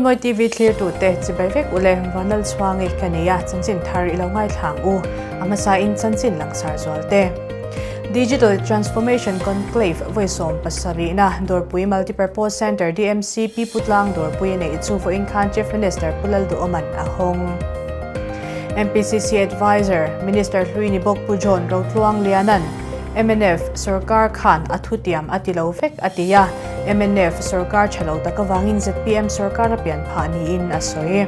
Runmawi TV thlirtute chibai vek ule Vanlal Chhuangi ka nei a, chanchin thar i lo ngaithlang u. A hmasa in chanchin langsar zual te. Digital Transformation Conclave vawi 70na Dawrpui Multipurpose Centre DMC Pi Putlang Dawrpui a neih chu vawiin khan Chief Minister Pu Lalduhawman a hawng. MPCC Adviser, Minister hlui ni bawk Pu John Rotluang Lianan mnf sorkar khan a thutiam a ti lo vek a ti a, mnf sorkar tha lo tak avangin zpm sorkar a pian phah niin a sawi.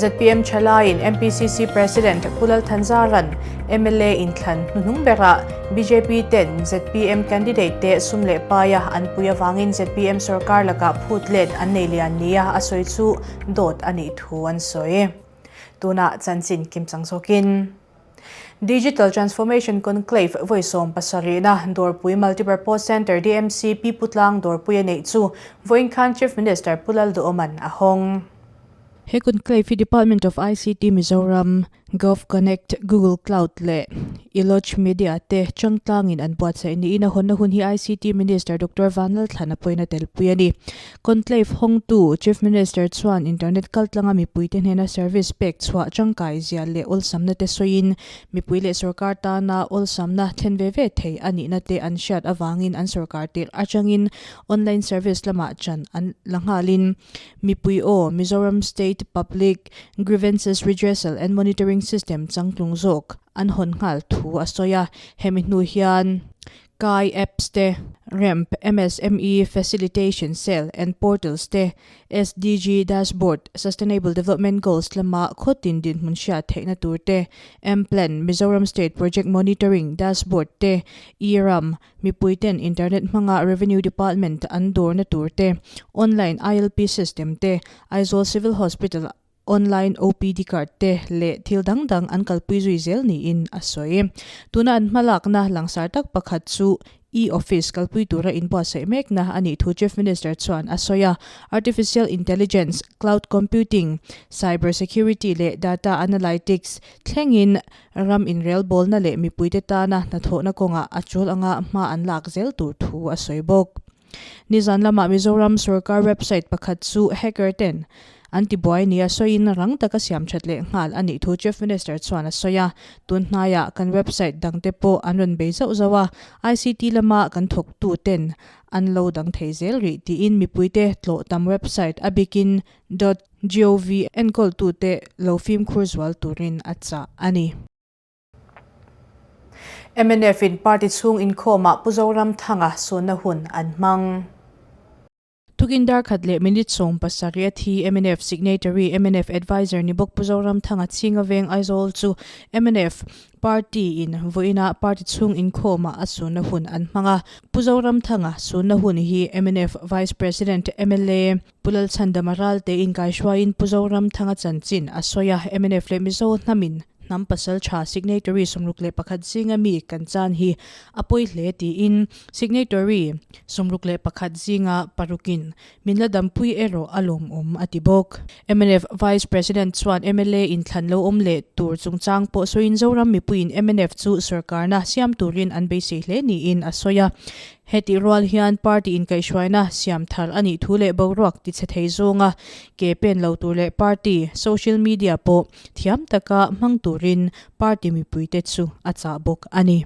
Zpm thalaiin MPCC President Pu Lalthanzaran mla inthlan hnuhnung berah bjp ten zpm candidate te sum leh paia an pui avangin zpm sorkar lakah phut let an nei lian nia a sawi chu dawt a nih thu an sawi. Tunah chanchin kimchang zawkin. Digital Transformation Conclave vawi 70na Dawrpui Multipurpose Centre DMC Pi Putlang Dawrpui a neih chu vawiin khan Chief Minister Pu Lalduhawman a hawng. He conclave hi Department of ICT Mizoram, GovConnect, Google Cloud leh Eloch Media te changtlangin an buatsaih niin a hawnna hun hi ICT Minister Doctor Vanlalthlana pawhin a telpui a ni. Conclave hawngtu Chief Minister chuan internet kaltlanga mipuite hnena service pek chhuah tangkai zia leh awlsamna te sawiin mipui leh sorkar tana awlsamna thlen ve ve thei a nihna te an hriat avangin an sorkar tirh atangin online service lamah chan an la nghalin mipui aw Mizoram State Public Grievances Redressal and Monitoring System changtlung zawk an hawn nghal thu a sawi a, hemi hnu hian Kai apps te, ramp, MSME Facilitation Cell and Portals te, SDG Dashboard, Sustainable Development Goals lama khawtin dinhmun hriat theihna tur te, M-Plan, Mizoram State Project Monitoring Dashboard te, E-Ram, mipuiten internet hmanga Revenue Department an dawrna tur te, Online ILP System te, Aizawl Civil Hospital Online OPD card te leh thil dang dang an kalpui zui zel niin a sawi. Tuna an hmalakna langsar tak pakhat chu e-office kalpui tura inbuatsaih mekna a nih thu Chief Minister chuan a sawi a. Artificial Intelligence, Cloud Computing, Cyber Security leh Data Analytics thlengin ram inrelbawlna leh mipuite tana hnathawhna kawngah a tul anga hma an lak zel tur thu a sawi bawk. Nizan lamah Mizoram sorkar website pakhat chu hacker ten an tibuai nia sawiin rang taka siam that leh nghal a nih thu Chief Minister chuan a sawi a. Tun hnaiah kan website dangte pawh an rawn bei zauh zauh a, ICT lama kan thawktu ten an lo dang thei zel rih tiin mipuite tlawh tam website a bikin dot gov enkawltute lo fimkhur zual turin a chah a ni. Mnf in party chhung inkhawmah Pu Zoramthanga sunna hun an hmang. Tukin dar khat leh minute 70 a thi mnf signatory, mnf adviser ni bawk Pu Zoramthanga Chhinga Veng Aizawl chu mnf party in vawiinah party chhung inkhawmah a sunna hun an hmang a. Pu Zoramthanga sunna hun hi mnf Vice President mla Pu Lalchhandama Ralte inkaihruaiin Pu Zoramthanga chanchin a sawi a, mnf leh Mizo hnamin hnam pasal tha signatory 61 zinga mi kan chan hi a pawi hle tiin signatory 61 zinga parukin min la dampui erawh a lawmawm a ti bawk. Mnf Vice President chuan mla inthlan lo awm leh tur chungchang pawh sawiin Zoram mipuiin mnf chu sorkarna siam turin an beisei hle niin a sawi a. Hetih rual hian party inkaihhruaina siam thar a nih thu leh boruak tichhe thei zawnga ke pen lo tur leh party social media pawh thiam taka hmang turin party mipuite chu a chah bawk a ni.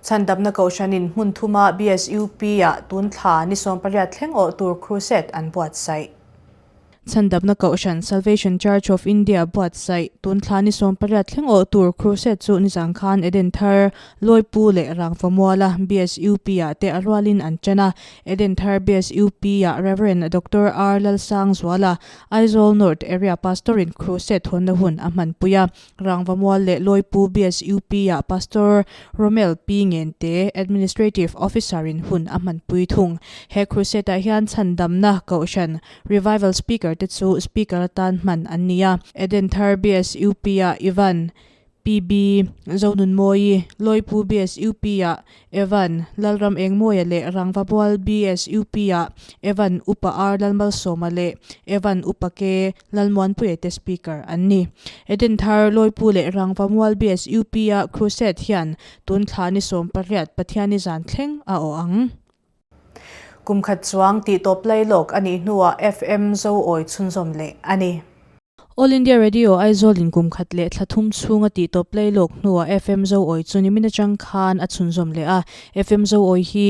Chhandamna Kohhranin hmun thuma BSUP-ah tun thla ni 18 thleng awh tur crusade an buatsaih. Chhandamna Kohhran, Salvation Church of India, buatsaih tun thla ni 18 thleng awh tur crusade chu nizan khan Eden Thar, Lawipu leh Rangvamuala BSUP-ah te a rualin an ṭan a. Eden Thar BSUP-ah Rev. Doctor R. Lalsangzuala, Aizawl North Area Pastor-in crusade hawnna hun a hmanpui a. Rangvamual leh Lawipu BSUP-ah Pastor Romel P. Ngente, Administrative Officer-in hun a hmanpui thung. He crusade-ah hian chhandamna Kohhran Revival Speaker te chu Speaker atan hman an ni a. Eden Thar BSUP-ah Ivan PB Zonunmawi, Lawipu BSUP-ah Evan Lalram Engmawia leh Rangvabual BSUP-ah Evan Upa R Lalmalsawma leh Evan Upa K Lalmuanpuia te Speaker an ni. Eden Thar Lawipu leh Rangvamual BSUP-ah Crusade hian tun thla ni 18 Pathianni zan thleng a awh ang. Kum khat chuang tihtawp lailawk a nih hnuah FM Zoawi chhunzawm leh a ni. All India Radio Aizawl in kum khat leh thla thum chhunga tihtawp lailawk hnuah FM Zoawi chu nimin atang khan a chhunzawm leh a. FM Zoawi hi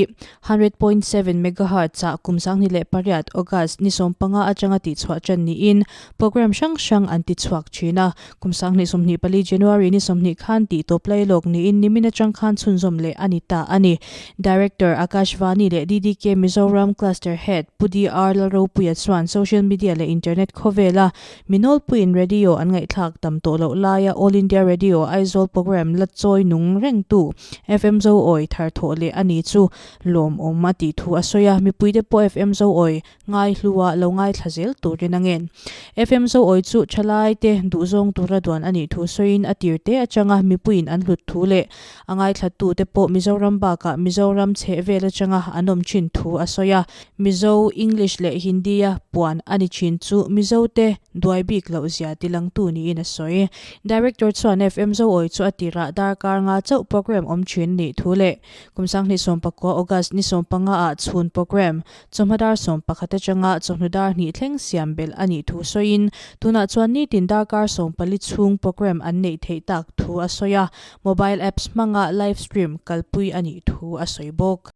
100.7 megahertz ah kum 28 August ni 15 atanga tihchhuah tan niin Program hrang hrang an ti chhuak thin a, kum 2024 January ni 20 khan tih tawp lailawk niin nimin atang khan chhunzawm leh a ni ta a ni. Director Akashvani leh DDK Mizoram Cluster Head Pu DR Lalropuia chuan social media leh internet khawvela mi nawlpuiin radio an ngaihthlak tam tawh loh laia All India Radio Aizawl program la chawi nung rengtu FM Zoawi thar thawh leh a ni chu lawmawm a tih thu a sawi a, mipuite pawh FM Zoawi Ngaihlua lo ngaithla zel turin a ngen. FM Zoawi chu thalaite duhzawng tura duan a nih thu sawiin a tir te atanga mipuiin an hlut thu leh a ngaithlatute pawh Mizoram bakah Mizoram chheh vel atanga an awm thin thu a sawi a. Mizo, English leh Hindi-a puan a ni thin chu Mizote duai bik loh zia tilangtu niin a sawi. Director chuan FM Zoawi chu a tirah darkar nga chauh programme awm thin a nih thu leh kum 2019 August ni 15 ah chhun programme Chawhma dar 11 atanga chawhnu dar hnih thleng siam belh a nih thu sawiin, tunah chuan nitin darkar 14 chhung programme an neih theih tak thu a sawi a, mobile apps hmanga live stream kalpui a nih thu a sawi bawk.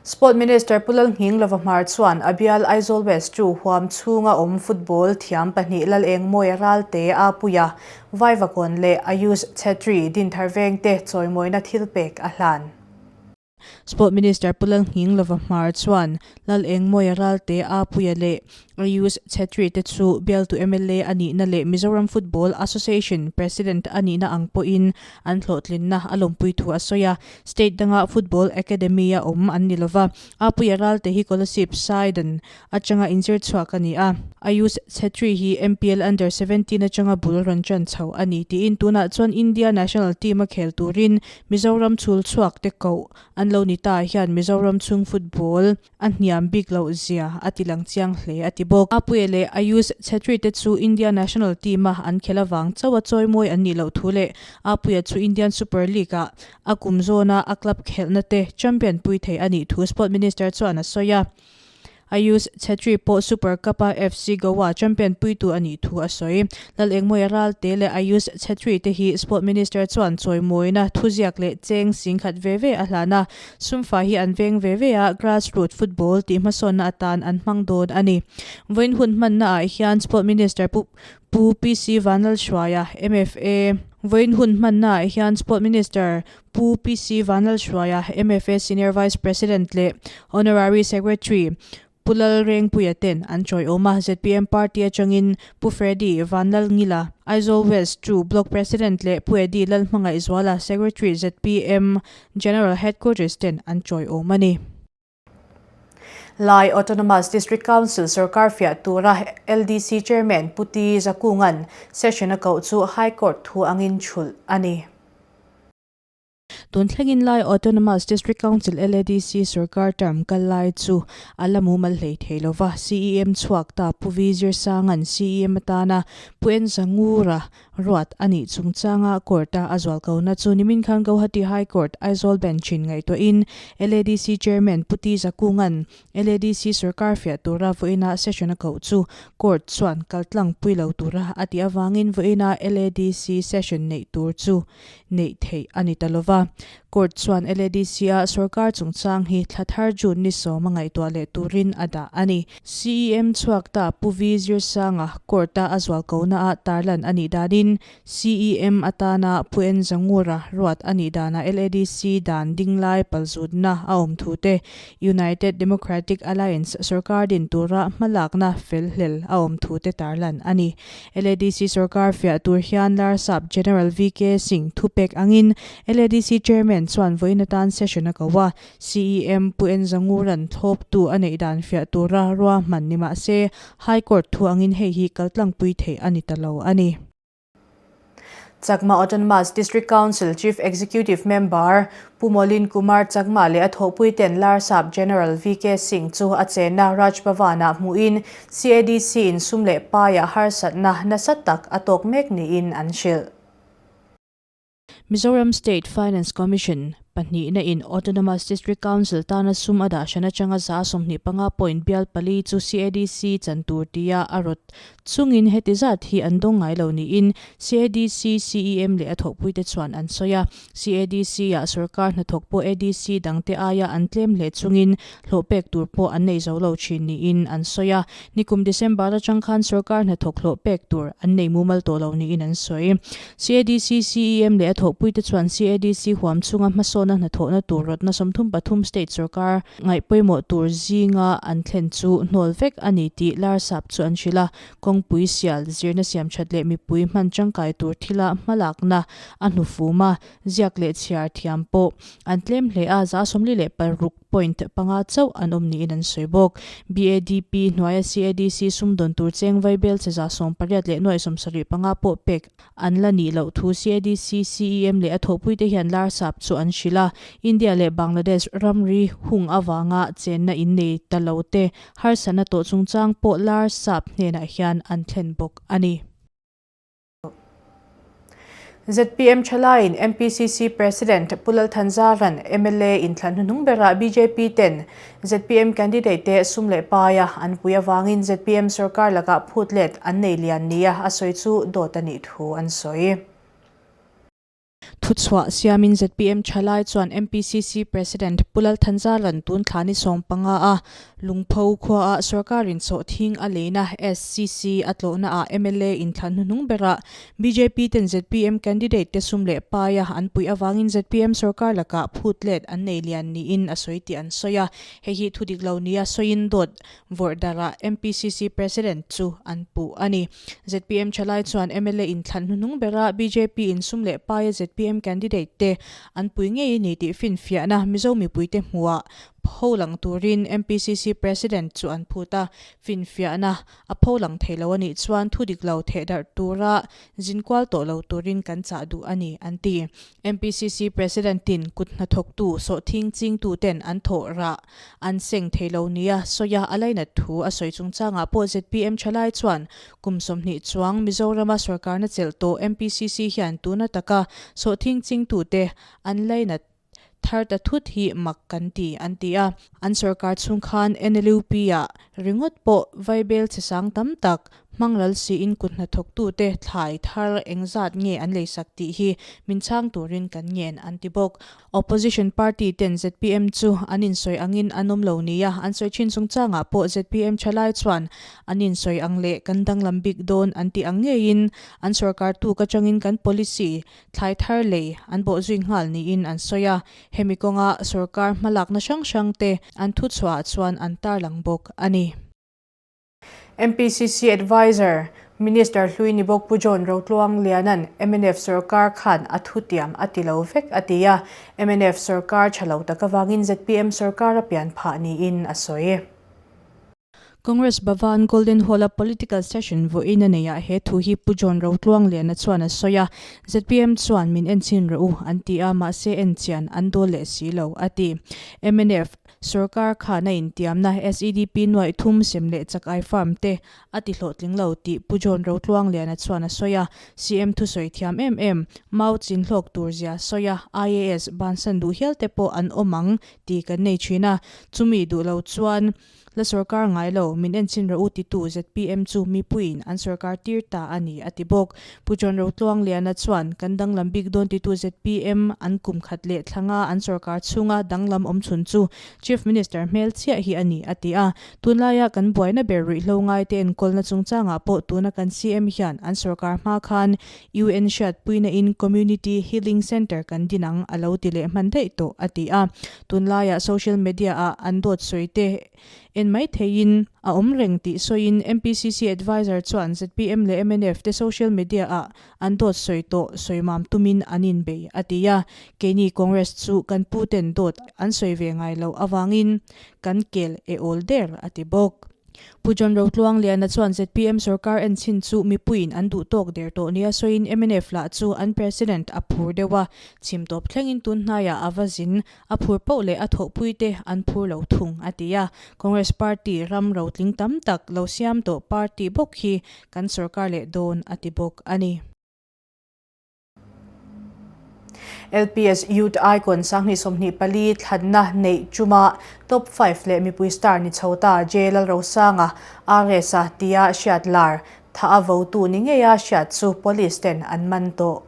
Sport Minister Pu Lalnghing Lovahmar chuan a bial Aizawl West chu huam chhunga awm football thiam pahnih Lalengmawia Ralte a puia Vaivakawn leh Ayush Chhetri Dinthar vengte chawimawina thilpek a hlan. Sport Minister Pu Lalnghing Lova Hmar chuan Lalengmawia Ralte A Puia leh Ayush Chhetri te chu bialtu mla a nihna leh Mizoram Football Association President a nihna ang pawhin an hlawhtlinna a lawmpui thu a sawi a. State danga Football Academy a awm an ni lova, A Puia Ralte hi Kolasib Saidan atanga inzir chhuak a ni a. Ayush Chhetri hi MPL Under 17 atanga bul rawn chan chho a ni tiin tunah chuan India national team a khel turin Mizoram chhul chhuak te koh an lo ni ta hian Mizoram chhung football a hniam bik loh zia a ti lang chiang hle a ti bawk. Apuia leh Ayush Chhetri te chu India national team a an khel avang chauh a chawimawi an nih loh thu leh Apuia chu Indian Super League ah a kum zawna a club khelhna te champion pui thei a nih thu Sport Minister chuan a sawi a. Ayush Chhetri pawh Super Cup-a FC Goa champion puitu a nih thu a sawi. Lalengmawia Ralte leh Ayush Chhetri te hi Sport Minister chuan chawimawina thuziak leh cheng singkhat ve ve a hlan a, sumfa hi an veng ve ve a, grassroot football tih hmasawnna atan an hmang dawn a ni. Vawiin hun hmannaah hian Sport Minister Pu Pu PC Vanlalhruaia, MFA, Vawiin hun hmannaah hian Sport Minister Pu PC Vanlalhruaia, MFA Senior Vice President leh Honorary Secretary Pu Lalrengpuia ten an chawiawm a, zpm Party atangin Pu Freddy Vanlalngila, Aizawl West 2 Block President leh Pu Eddie Lalhmangaihzuala, Secretary zpm General Headquarters ten an chawiawm a ni. Lai Autonomous District Council sorkar fiah tura LDC Chairman Pu T Zakunga'n session a koh chu High Court thu angin chhulh a ni. Tun thlengin Lai Autonomous District Council, LADC, sorkar term kal lai chu a la mumal hlei thei lo va, CEM chhuak ta Pu V Zirsanga'n CEM atana Pu En Zangura Ruat a nih chungchanga court-a a zualkona chu nimin khan Guwahati High Court, Aizawl Bench-in ngaihtuahin LADC Chairman Pu T Zakunga'n LADC sorkar fiah tura vawiina session a koh chu court chuan kaltlang pui lo tura a tih avangin vawiina LADC session neih tur chu neih theih a ni ta lova. Court chuan LADC-a sorkar chungchang hi thla thar June ni sawm a ngaihtuah leh turin a dah a ni. CEM chhuak ta Pu V Zirsanga court-a a zualkonaah tarlan a nih danin CEM atana Pu En Zangura ruat a nih danah LADC dan dinglai palzutna a awm thu te, United Democratic Alliance sorkar din tura hmalakna felhlel a awm thu te tarlan a ni. LADC sorkar fiah tur hian Larsap General VK Singh thupek angin LADC Chairman chuan vawiin atan session a ko a, CEM Pu En Zanguran thlawptu a neih dan fiah tura ruahman ni mah se, High Court thu angin hei hi kaltlangpui theih a ni ta lo a ni. Chakma Autonomous District Council Chief Executive Member Pu Molin Kumar Chakma leh a thawhpuiten Larsap General VK Singh chu a chenna Raj Bhavan-ah hmuhin CADC-in sum leh paiah harsatna nasa tak a tawk mek niin an hrilh. Mizoram State Finance Commission, Pahnihna in Autonomous District Council tana sum a dah hran atanga 25 point bial pali chu CADC chan tur tia a rawt chungin heti zat hi an dawng ngai lo niin CADC CEM leh a thawhpuite chuan an sawi a. CADC ah sorkar hnathawk pawh ADC dangte aia an tlem hle chungin hlawh pek tur pawh an nei zo lo thin niin an sawi a. Nikum December atang khan sorkar hnathawk hlawh pek tur an nei mumal tawh lo niin an sawi. CADC CEM leh a thawhpuite chuan CADC huam chhunga hmasawna hnathawhna tur rawtna 33 state sorkar ngaih pawimawh tur zinga an thlen chu hnawl vek a ni tih Larsap chu an hrilh a. Kawngpui sial zirna siamthat leh mipui hman tangkai tur thila hmalakna a hnufum a, ziak leh chhiar thiam pawh an tlem hle a, 46 point panga chauh an awm niin an sawi bawk. BADP hnuaia CADC sumdawn tur cheng vaibel che 18 leh nuaih 75 pawh pek an la nih loh thu CADC CEM leh a thawhpuite hian Larsap chu an hrilh a. India leh Bangladesh ramri hung avanga chenna in nei ta lo te harsatna tawh chungchang pawh Larsap hnenah hian an thlen bawk a ni. ZPM thalaiin MPCC President Pu Lal Thanzara'n mla inthlan hnuhnung berah bjp ten zpm candidate te sum leh paia an pui avangin zpm sorkar lakah phut let an nei lian nia a sawi chu dawt a nih thu an sawi. Thuchhuah siamin zpm thalai chuan MPCC President Pu Lal Thanzara'n tun thla ni 15 a Lungpho khuaah sorkarin sawhthing a leina SCC a tlawhnaah mla inthlan hnuhnung berah bjp ten zpm candidate te sum leh paia an puih avangin zpm sorkar lakah phut let an nei lian niin a sawi tih an sawi a. Hei hi thudik lo nia sawiin dawt vawrh darah MPCC President chu an puh a ni. Zpm thalai chuan mla inthlan hnuhnung bera bjp in sum leh paia zpm candidate te an pui ngei a ni tih finfiahna Mizo mipuite hmuhah pho lang turin MPCC President chu an phut a, finfiahna a pho lang thei lo a nih chuan thu dik lo thehdarh tura zinkual tawh lo turin kan chah duh a ni, an ti. MPCC President in kut hnathawktu sawhthing chingtu ten an thawh rah an seng thei lo nia sawi a, a lainat thu a sawi chungchangah pawh zpm thalai chuan kum 20 chuang Mizorama sorkarna chelh tawh MPCC hian tuna taka sawhthing chingtute an lainat thar ta thut hi mak kan ti, an ti a. An sorkar chhung khan NLUP ah ringawt pawh vaibel che sang tam tak hmangral siin kut hnathawktute thlai thar engzat nge an leisak tih hi min chhang turin kan ngen, an ti bawk. Opposition party ten zpm chu an insawi angin an awm lo nia an sawi thin chungchangah pawh zpm thalai chuan an insawi ang leh kan danglam bik dawn an tih ang ngeiin an sorkar tuk atangin kan policy thlai thar lei an bawh zui nghal niin an sawi a, hemi kawnga sorkar hmalakna hrang hrang te an thuchhuah chuan an tarlang bawk a ni. MPCC Adviser, Minister hlui ni bawk Pu John Rotluang Liana'n mnf sorkar khan a thutiam a ti lo vek a ti a, mnf sorkar tha lo tak avangin zpm sorkar a pian phah niin a sawi. Congress Bhavan Golden Hall-a political session vawiin a neiah he thu hi Pu John Rotluang Liana chuan a sawi a, zpm chuan min enchhin rawh u an ti a, mahse enchian an dawl leh si lo a ti. Mnf Sorkar khan a intiamna SEDP nuaih thum sem leh chak ai farm te a ti hlawhtling lo tih Pu John Rotluangliana chuan a sawi a. CM thusawi thiam em em, Mau chin hlawk tur zia sawi a, IAS bansan duh hial te pawh an awm ang tih kan nei thin a. Chumi duh lo chuan la sorkar ngai lo, min enchin rawh u titu zpm chu mipuiin an sorkar tir ta a ni, a ti bawk. Pu John Rotluangliana chuan kan danglam bik dawn titu zpm an kum khat leh thlanga an sorkar chhunga danglam awm chhun chu Chief Minister hmel chiah hi a ni, a ti a. Tunlaia kan buaina ber ruihhlo ngaite enkawlna chungchangah pawh tuna kan CM hian an sorkar hma khan UN hriatpuina in Community Healing Centre kan din ang a lo ti leh hman daih tawh, a ti a. Tunlaia social media ah an dawt sawi te En mai theiin a awm reng tih sawiin MPCC Adviser chuan zpm leh mnf te social media ah an dawt sawi tawh sawi mam tumin an inbei a ti a. Keini Congress chu kan pu ten dawt an sawi ve ngai loh avangin kan kel e awl der a ti bawk. Pu John Rotluangliana chuan zpm sorkar enchhin chu mipuiin an duh tawk der tawh nia sawiin mnf lah chu an President a phur deuh a, chhim tawp thlengin tun hnaiah a va zin A phur poh leh a thawhpuite an phur lo thung, a ti a. Congress party ram rotling tam tak lo siam tawh party bawk hi kan sorkar leh dawn, a ti bawk a ni. LPS Youth Icon 2024 thlanna neih ṭuma Top Five leh mipui star ni chho ta J Lalrosanga, RS-a tia hriat lar tha a votu ni ngeia hriat chu Police ten an man tawh.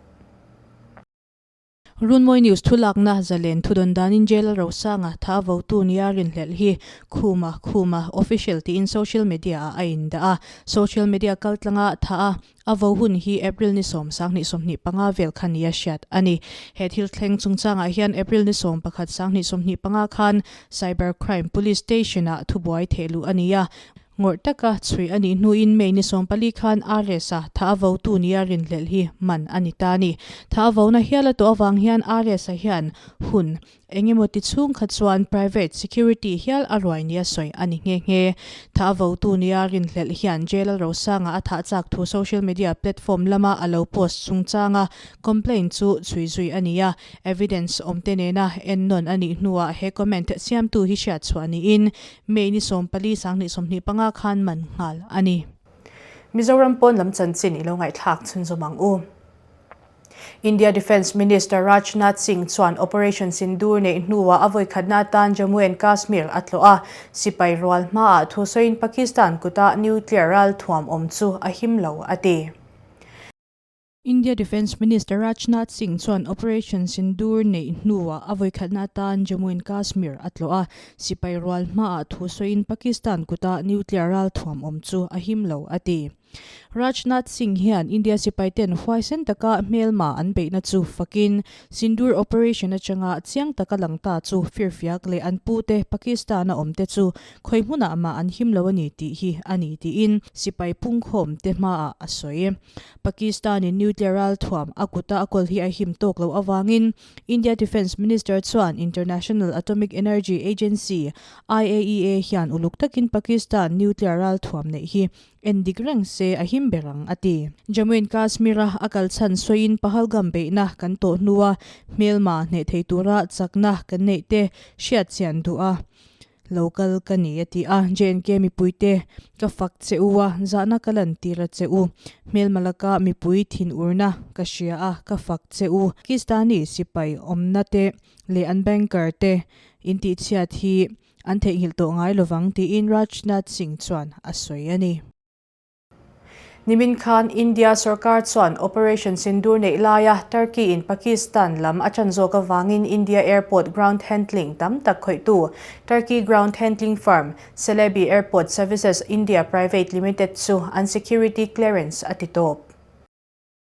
Runmawi News thulakna zalen thudawn danin J Lalrosanga tha a votu nia rinhlelh hi Khuma Khuma Official tiin social media ah a indah a, social media kaltlanga tha a A vo hun hi April ni sawm 2025 vel kha nia hriat a ni. He thil thleng chungchangah hian April ni 11 2025 khan Cyber Crime Police Station-ah thubuai theh luh a ni a. Ngawrh taka chhui a nih hnuin May ni 14 khan RS-a tha a votu nia rinhlelh hi man a ni ta a ni. Tha a vona hial a tawh avang hian RS-a hian hun Engemaw ti chhung kha chuan private security hial a ruai nia sawi a ni nghe nghe. Thah votu nia rinhlelh hian Jailal Rosanga a thah chak thu social media platform lama a lo post chungchanga complaint chu chhui zui a ni a, evidence awmte nena ennawn a nih hnuah he comment siamtu hi hriatchhuah niin May ni 14 2025 khan man nghal a ni. Mizoram pawn lam chanchin i lo ngaihthlak chhunzawm ang u. India Defence Minister Rajnath Singh chuan Operation Sindoor neih hnuah a vawikhatna atan Jammu and Kashmir a tlawh a, sipai rual hmaah thusawiin Pakistan kuta nuclear ral thuam awm chu a him lo a ti. India Defence Minister Rajnath Singh chuan Operation Sindoor neih hnuah a vawikhatna atan Jammu and Kashmir a tlawh a, sipai rual hmaah thusawiin Pakistan kuta nuclear ral thuam awm chu a him lo a ti. Rajnath Singh hian India sipaiten huaisen taka hmelma an beihna chu fakin Sindoor Operation atanga chiang taka lang ta chu firfiak leh an pute Pakistan-a awmte chu khawi hmunah mah an him lo a ni tih hi a ni tiin sipai pungkhawm te hmaah a sawi. Pakistan-in nuclear ralthuam a kuta a kawl hi a him tawk loh avangin India Defence Minister chuan International Atomic Energy Agency, IAEA, hian uluk takin Pakistan nuclear ralthuam neih hi En dik reng se a him ber ang, a ti. Jammu and Kashmir-a a kal chhan sawiin Pahalgam beihna kan tawh hnua hmelma hneh thei tura chakna kan neih te hriat chian duh a lo kal ka ni, a ti a. JNK mipuite ka fak che u a, zahna ka lantir a che u. Hmelma laka mipui thinurna ka hria a, ka fak che u. Pakistani sipai awmna te leh an banker te intihchhiat hi An theihnghilh tawh ngai lovang tiin Rajnath Singh chuan a sawi a ni. Nimin khan India sorkar chuan Operation Sindoor neih laia Turkey in Pakistan lam a chan zawk avangin India airport ground handling tam tak khawihtu Turkey ground handling firm Celebi Airport Services India Private Limited chu an security clearance a ti tawp.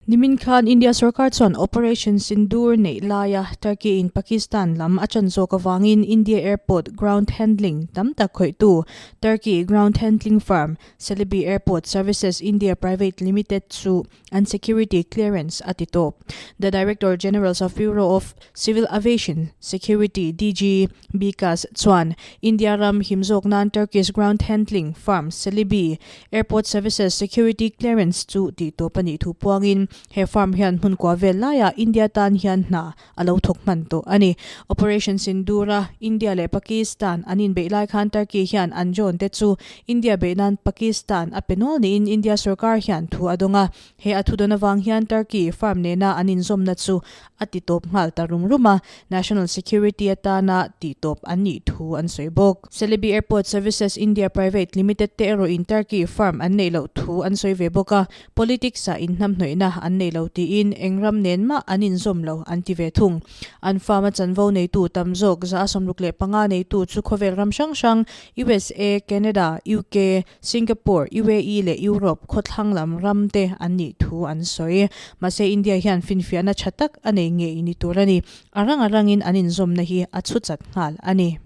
Nimin khan India sorkar chuan Operation Sindoor neih laia Turkey in Pakistan lam a chan zawk avangin India airport ground handling tam tak khawihtu Turkey ground handling firm Celebi Airport Services India Private Limited chu an security clearance a ti tawp. The Director Generals of Bureau of Civil Aviation Security, DG, Bkas chuan India ram him zawk nan Turkish ground handling firm Celebi Airport Services security clearance chu tih tawp a nih thu puangin he firm hian hmun kua vel laiah India tan hian hna a lo thawk hman tawh a ni. Operation Sindoor-a India leh Pakistan an inbeih lai khan Turkey hian an drone te chu India beih nan Pakistan a pe nual niin India sorkar hian thu a dawng a. He a thudawn avang hian Turkey firm nena an inzawmna chu a ti tawp nghal ta rum rum a, national security atana tih tawp an nih thu an sawi bawk. Celebi Airport Services India Private Limited te erawhin Turkey firm an neih loh thu an sawi ve bawk a, politics ah inhnamhnawihna an nei lo tiin eng ram nen mah an inzawm lo an ti ve thung. An firm a chanvo neitu tam zawk 65 neitu chu khawvel ram hrang hrang USA, Canada, UK, Singapore, UAE leh Europe khawthlang lam ram te an nih thu an sawi. Mahse India hian finfiahna tha tak a nei ngei ni tur a ni. A rang a rangin an inzawmna hi a chhu chat nghal a ni.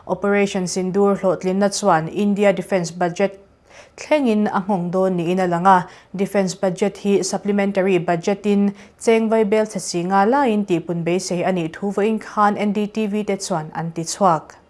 Operation Sindoor hlawhtlinna chuan India defence budget thlengin a nghawng dawn niin a lang a. Defence budget hi supplementary budget in cheng vaibel chhe si nga laiin tihpun beisei a nih thu vawiin khan NDTV te chuan an ti chhuak.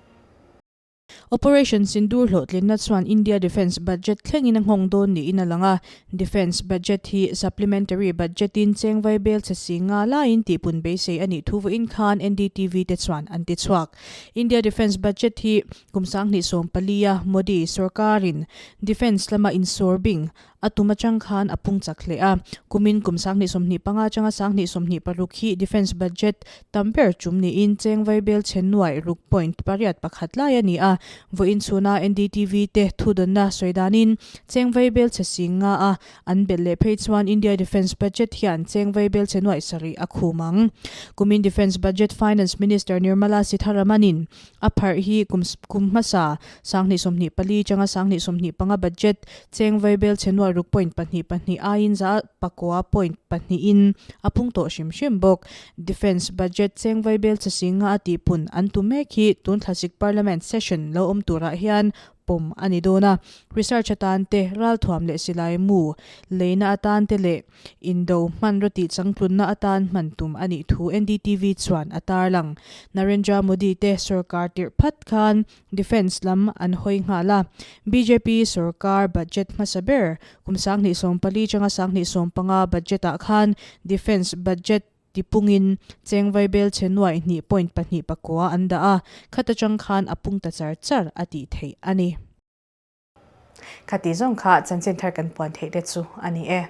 Operation Sindoor hlawhtlinna chuan India defence budget thlengin a nghawng dawn niin a lang a. Defence budget hi supplementary budget-in cheng vaibel chhe si nga laiin tihpun beisei a nih thu vawiin khan NDTV te chuan an ti chhuak. India defence budget hi kum 2014-a Modi sorkarin defence lama insawrbing. A tum atang khan a pung chak hle a. Kumin kum 2025 atanga 2026 hi defence budget tam ber tum niin cheng vaibel chhe nuai ruk point pariat pakhat lai a ni a. Vawiin chhuna NDTV te thudawnna sawi danin cheng vaibel chhe sing nga a an belh leh phei chuan India defence budget hian cheng vaibel chhe nuai sarih a khum ang. Kumin defence budget Finance Minister Nirmala Sitharaman-in A pharh hi kum kum hmasa 2024 changa 2025 budget cheng vaibel chhe nuai ruk point pahnih pahnih aiin za pakua point pahnihin a pung tawh hrim hrim bawk. Defence budget cheng vaibel chhe singa a tihpun an tu mek hi tun thlasik Parliament session lo awm turah hian pawm a ni dawn a. Research atan te, ralthuam leh silai mu leina atan te leh Indo hmanraw tih changtlunna atan hman tum a nih thu NDTV chuan a tarlang. Narendra Modi te sorkar tirh phat khan Defence lam an hawi nghal a. Bjp sorkar budget hmasa ber kum 2024 changa 2025 budget ah khan Defence budget tipungin cheng vaibel chhe nuaih hnih point pahnih pakua an dah a, khat atang khan a pung ta char char a tih theih a ni. Khati zawng kha chanchin thar kan puan theih te chu a ni e.